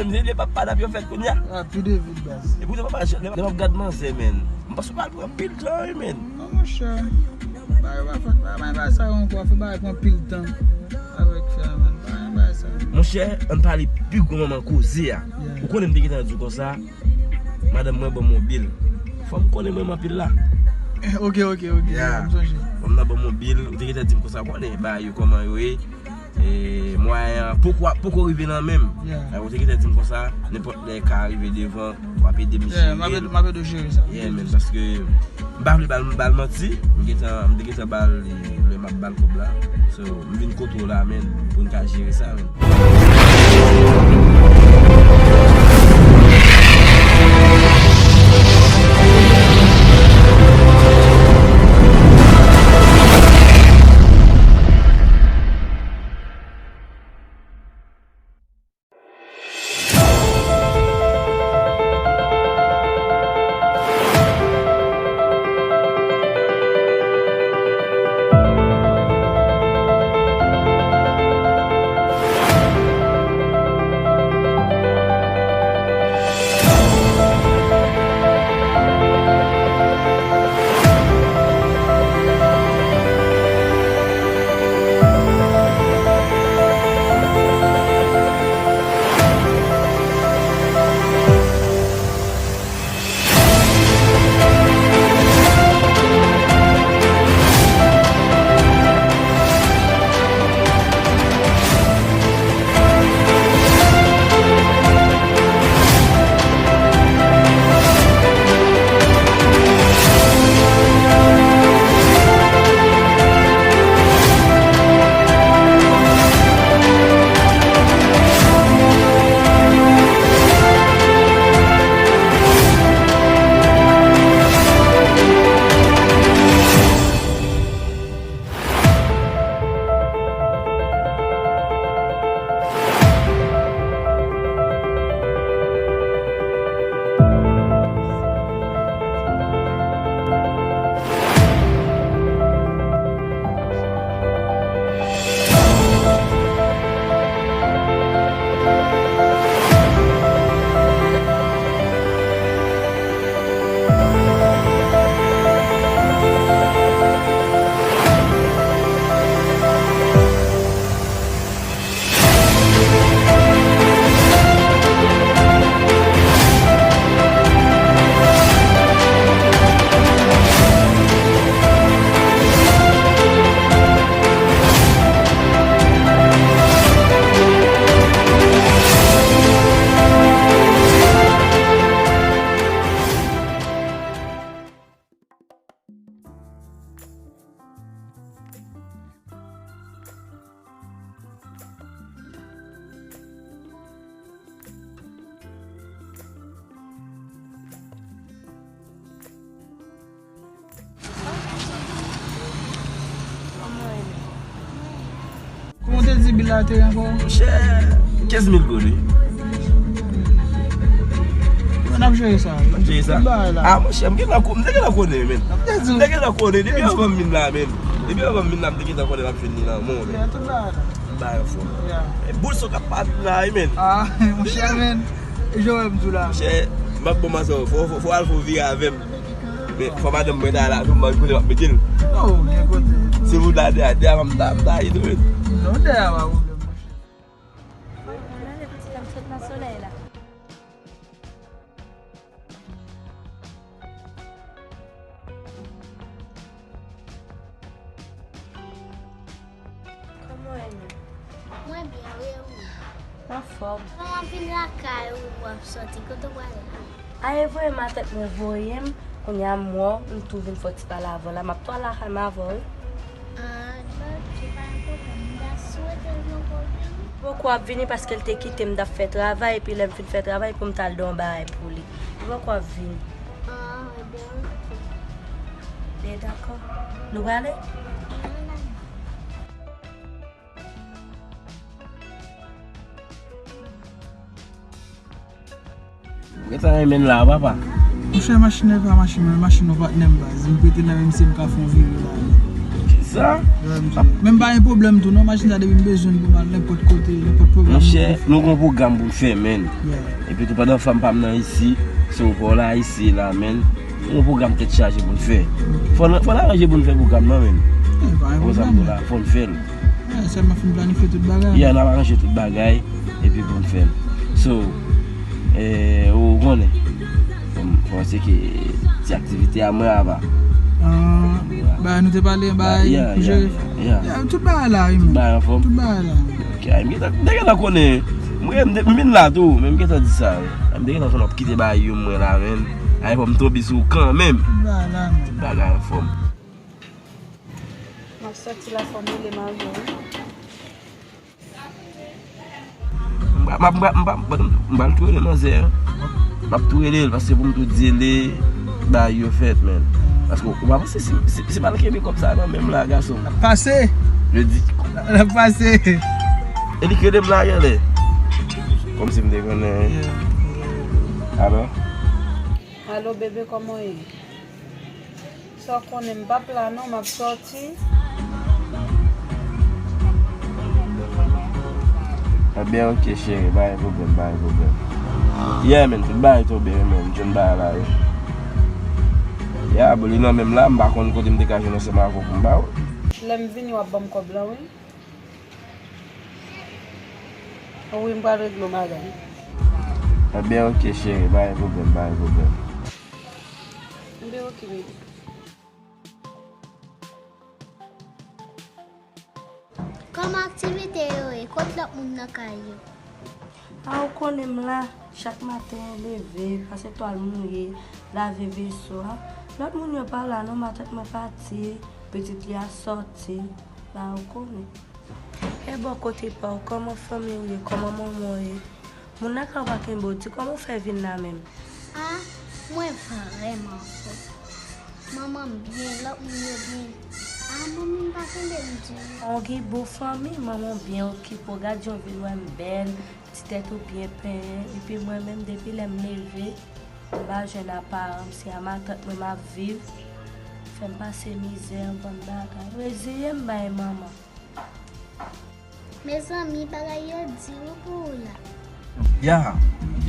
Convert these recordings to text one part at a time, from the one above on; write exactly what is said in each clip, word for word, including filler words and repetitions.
M se de papa n ap yo fèt kounye a. Ah, tou de vil, baz. E poutan papa, lè m ap gad manzè, men. M panse w pral pran pil tan, wi, men. Non, monchè. Bagay pa fèt, bagay, bagay sa yo ankò, fè bagay pran pil tan. Avèk fè a, men. Bagay, bagay sa yo. Monchè, ann pale pi gwo manman koze a. Yeah. Ou konnen m te gentan di w konsa, madanm mwen ban m yon bil. Fò m konnen mwen m anpil la. Ok, ok, ok. Yeah. M sonje. Fò m nan ban m yon bil, ou te gentan di m konsa, konnen bagay yo kòman yo ye. E, mwayen an poko, poko rive nan men m. Yeah. Ou te gentan di m konsa, nenpòt lè ka rive devan, w ap ede m jere l. Yeah, m ap ede, m ap ede w jere sa. Yeah, men, paske m pa vle ba l, ba l manti, m gentan, m te gentan ba l li, lè m ap ba l kòb la. So, m vin kote w la, men, pou n ka jere sa, men. Kòman w te di bil la te ye ankò? Monchè, kenz mil goud, wi. N ap jere sa, wi. N ap jere sa? Tout bagay la. Ah, monchè, m gentan ko-, m te gentan konnen, men. M te di w. M te gentan konnen, depi anvan m vin la, men. Depi anvan m vin la, m te gentan konnen m ap jwenn li nan men w, men. Yeah, tout bagay la. M ba yo fò. Yeah. E boul sa k ap pa vin la, wi, men. Ah, monchè, men. E jan w wè m di w la. Monchè, m ap bon manzè, fò, fò, fò w al fè w vire avè m. Men fò madanm mwen ta la, pou m kote m ap mete l. Oh, gen kote. Si ou la dèyè, dèyè m ta, m ta ye tou, men. Non, dèyè a pa pwoblèm, monchè. Mwen ale pitit la, m sot nan solèy la. Kòman w ye menm? Mwen byen, wi, e ou? Anfòm. Kòman w ap vin lakay ou, w ap sòti? Kote w prale la? A, e voye m a tèt mwen voye m. Kounye a m wè w, m tou vin fè yon ti pale avè w la. M ap tou al lakay mwen avè w, wi. Ah, ok, pa gen pwoblèm. M ta swete l yon pwoblèm. Poko ap vini paske l te kite m t ap fè travay, epi lè m fin fè travay pou m t al dèyè yon bagay pou li. Li poko ap vini. Ah, ebyen, ok. Byen, dakò. Nou prale? Wi, nou prale. Ou gentan renmen l la, papa? Monchè, machin nan pa machin mwen, machin yon patnè m, baz. M prete nan men misye, m ka fè yon vire la. Sa? Men m pa gen pwoblèm tou non, machin sa depi m bezwen l pou m al nenpòt kote, nenpòt pwogram. Monchè, nou gen yon pwogram pou n fè, menn. Epi tou pandan fanm pa m nan isi, so pa w la isi la, menn. Nou gen yon pwogram tèt chaje pou n fè. Fò n, fò n aranje pou n fè pwogram nan, menn. Konsa m di w la, fò n fè l. Sèlman fin planifye tout bagay. Yeah, n ap aranje tout bagay, epi pou n fè l. So, eh, ou konnen. Fò m, fò m tcheke ti aktivite a mwen apa. Ah, bagay nou te pale, bagay pou jere. Yeah, tout bagay la, wi, tout bagay anfòm. Tout bagay la. Ok, m gentan, m te gentan konnen. Mwen, m te, m vin la tou, men m gentan di sa, wi. M te gentan konnen w ap kite bagay yo mwen la, menn. Ay, fò m tonbe sou ou kanmenm. Tout bagay la, menn. Tout bagay anfòm. M ap sòti la, fò m rele mari w, wi. M pa, m pa, m pa, m pa, m pral tou rele manzè. M ap tou rele l, paske pou m tou di l, bagay yo fèt, menn. Paske ou pa panse si, si, si m al kenbe kòb sa nan men m la, gason. L ap pase. Yo di. L ap pase. E li k rele m la, genlè. Kòmsi m te konnen. Alo? Alo, bebe, kòman w ye? Sa w konnen m p ap la non, m ap sòti. Ebyen, ok, cheri, pa gen pwoblèm, pa gen pwoblèm. Yeah, menn, tout bagay tonbe, menn, m jwenn bagay la, wi. Yeah, bro, li nan men m la, m pa konn kote m te ka jwenn ansanm avè w pou m ba w. Lè m vini, w ap ban m kòb lan, wi. Wi, m pral regle yon bagay. Ebyen, ok, cheri, pa gen pwoblèm, pa gen pwoblèm. Ebyen, ok, bebe. Kòman aktivite yo ye? Kot lòt moun nan kay yo? A, ou konnen m la, chak maten leve, pase twal mouye, lave veso a. Lòt moun yo pa la non, matant mwen pati, pitit li a sòti, la ou konnen. E bò kote pa w, kòman fanmi w ye, kòman manman w ye? Moun lakay ou pa kenbe w, di kòman w fè vin la menm? A, mwen vrèman anfòm. Manman m byen, lòt moun yo byen. A, manmi m pa kenbe m ditou. Ou gen bon fanmi, manman w byen okipe w, gad jan w vin wè m bèl, ti tèt ou byen penyen. Epi mwen menm, depi lè m leve, m pa jwenn a paran m, se a matant mwen m ap viv. Fè m pase mizè, yon bann bagay. Reziye m bay manman. Mezanmi, bagay yo di wi pou ou la. Ya,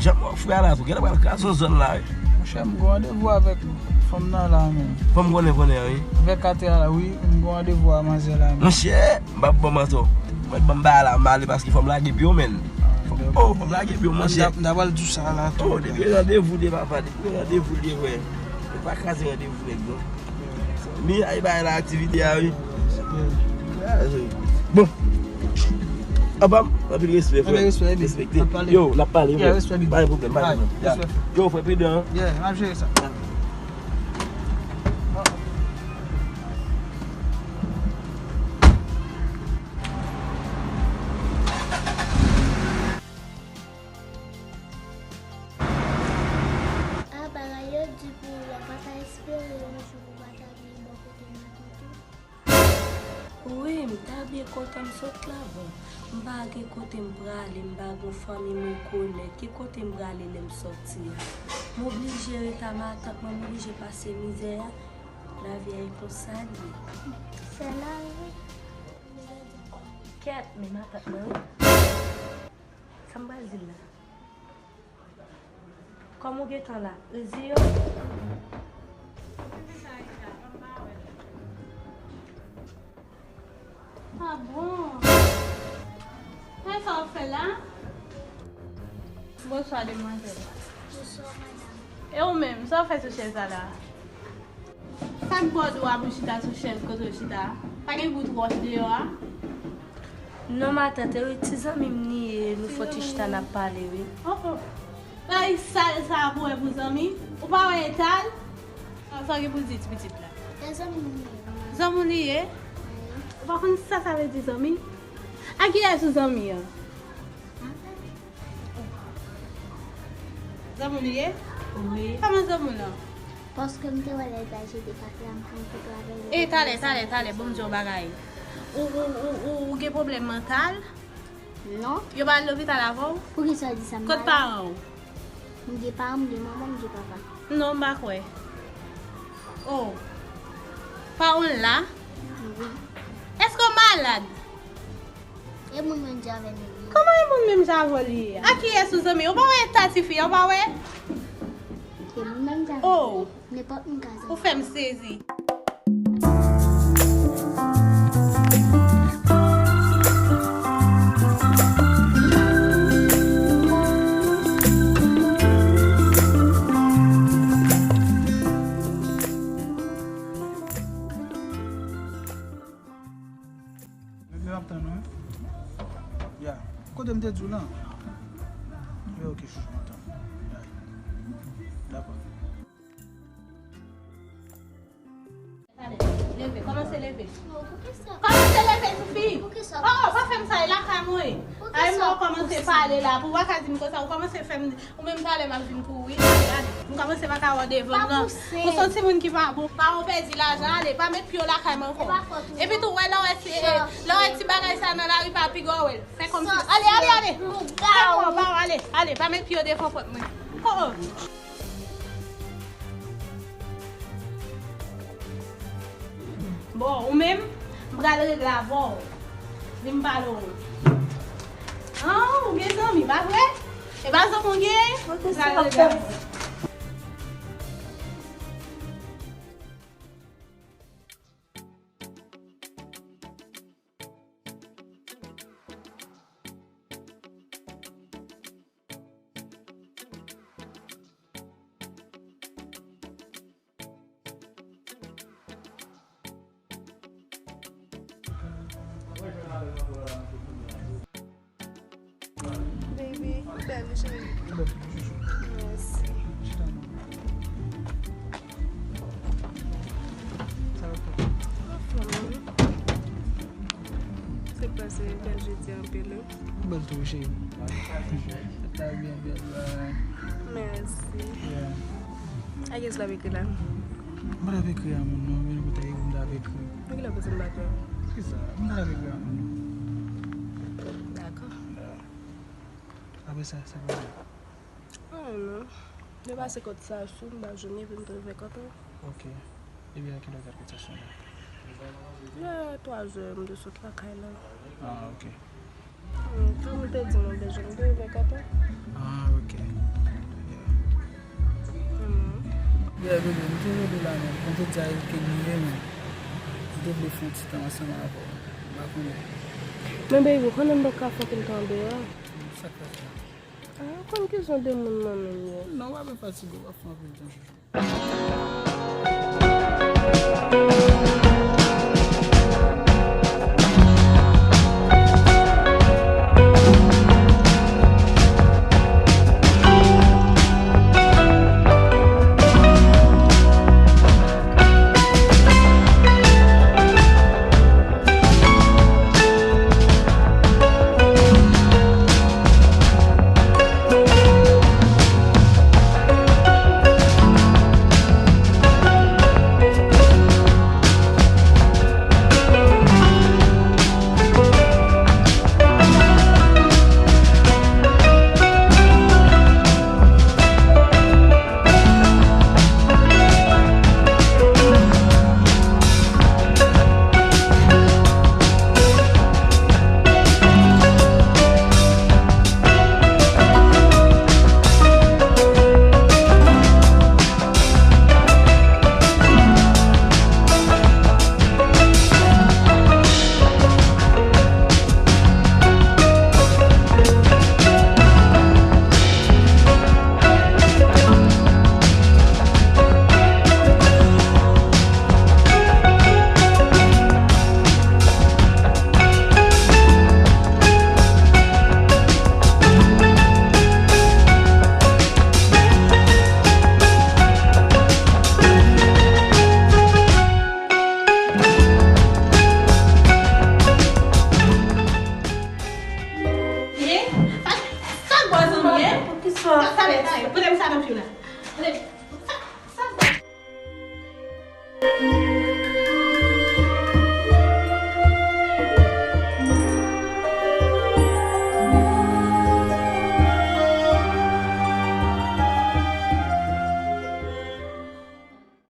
jan m wè w frè a la tou, genlè pral kraze yon zòn la wi. Monchè, m gon randevou avèk fanm nan la menm. Fanm konnen konnen an wi. Avèk atè a la wi, m gon randevou a manzè la menm. Monchè, m p ap ba w manti. Mwen ban m bagay la, m ale paske fò m lage pye w menn. Oh, fò m lage pye w monchè. M ta pral di w sa la tou. Oh, depi randevou de papa, depi randevou de frè. Ou pa kraze randevou nèg non. Mi ay bay la aktivite a wi. Bon. Apa, anpil respè frè. Anpil respè, big. Respekte. N ap pale. Yo, n ap pale frè. Pa gen pwoblèm, pa gen pwoblèm. Yo, frè, pridan. Yeah, n ap jere sa. A, bagay yo di pou ou, w pa ta espere yon jou pou w pa ta vin bò kote matant ou? Wi, m ta byen kontan m sot la, bon, m pa gen kote m prale, m pa gen fanmi m rekonèt, ki kote m prale lè m sòti a? M oblije ret a matant mwen, m oblije pase mizè a, lavi a e konsa l ye. Se lavi. Kèt, men matant mwen wi. Sa m pral di l la? Kòman w gentan la? Reziye w? Ah bon? Men sa w ap fè la? Bonswa, demwazèl. Bonswa, madanm. E ou menm, sa w fè sou chèz la la? Sa k bò do w ap chita sou chèz kote w chita a? Pa gen bout wòch deyò a? Non, matant, e wi, ti zanmi m li ye, nou fò ti chita n ap pale, wi. Oh, oh. Bagay sal sa pou wè pou zanmi? Ou pa wè eta l? Sa w gen pou di ti pitit la? E zanmi m li ye, manman. Zanmi w li ye? Wi. Ou pa konn sa sa vle di zanmi? A kiyès ou zanmi an? Zanmi w li ye? Wi. Kòman zanmi w lan? Paske m te wè lè l pral jete kat la, m pran foto avè l. E talè, talè, talè, bon, m di w yon bagay. Ou, ou, ou, ou, ou gen pwoblèm mantal? Non. Yo pa al lopital avè w? Poukisa w di sa? M pa la. Kot paran w? M gen paran, m gen manman, m gen papa. Non, m pa kwè. Oh. Paran w la? Wi. Ou malad. E moun menm jan avè nou ye. Kòman e moun menm jan avè w li ye? A kiyès ou zanmi? Ou pa wè eta tifi a, ou pa wè? E moun menm jan avè nou. Oh. Nenpòt moun ka zanmi. Ou fè m sezi. Men, men m ap tann ou, wi. Ya. Kote m te di w lan? Wi, ok, chouchou, m ap tann ou. Ya. Dakò. Leve, kòmanse leve. Kòmanse leve, tifi. Oh, oh, pa fè m sa, e lakay mwen. Ay, mwen kòmanse pale la, pou w pa ka di m konsa, ou kòmanse fè m Ou menm talè m ap vin kouri. Gade, m kòmanse pa ka wè w devan m nan. Ou se yon timoun ki pa bon. Paran w pèdi lajan, ale, pa met pye w lakay mwen ankò. Epi tou, wè, lè w wè ti, eh, lè w wè ti bagay sa nan lari, pa piga w wè l. Fè kòmsi. Ale, ale, ale. Fè kò pa w, ale, ale, pa met pye w devan pòt mwen. Oh, oh. Bon, ou menm, m pral regle avè w. Vin m pale w. Ah, ou gen zanmi, pa vre? E pa zanmi w gen? M pral regle avè w. Baby, ou bèl, wi, cheri. Ou bèl toujou, chouchou. Mèsi. Chita non. Sa yo fè? Anfòm, wi. Se pase bèl jodi anpil, wi. Ou bèl tou, cheri. Sa byen bèl, bèl. Mèsi. Yeah. A kiyès l ap ekri la? M pa t ap ekri a moun, non. Men kote pou m ta ekri. Men kilè w panse m pa t wè? Kisa? M pa t ap ekri a moun, non. Dakò. Apre sa, sa pase? Ah, non. Yo pase kòd sa sou m, m pa jwenn li, epi m te vin kontan. Ok. Epi a kilè w te ap kite sa la? Lè twa zè, m te sot lakay la. Ah, ok. Hmm, kòm m te di nou deja, m te vin kontan. Ah, ok. Yeah. Hmm. Yeah, baby, m te rele la, men m te di a Eric ke m ye, men m te vle fè yon ti tan ansanm avè w. M pa konnen. Men, baby, ou konnen m poko ka fè okenn tan andeyò. Sa k fè sa? Ah, ou konn ki jan de moun mwen menm ye. Non, w ap fatige, w ap fè anpil tan.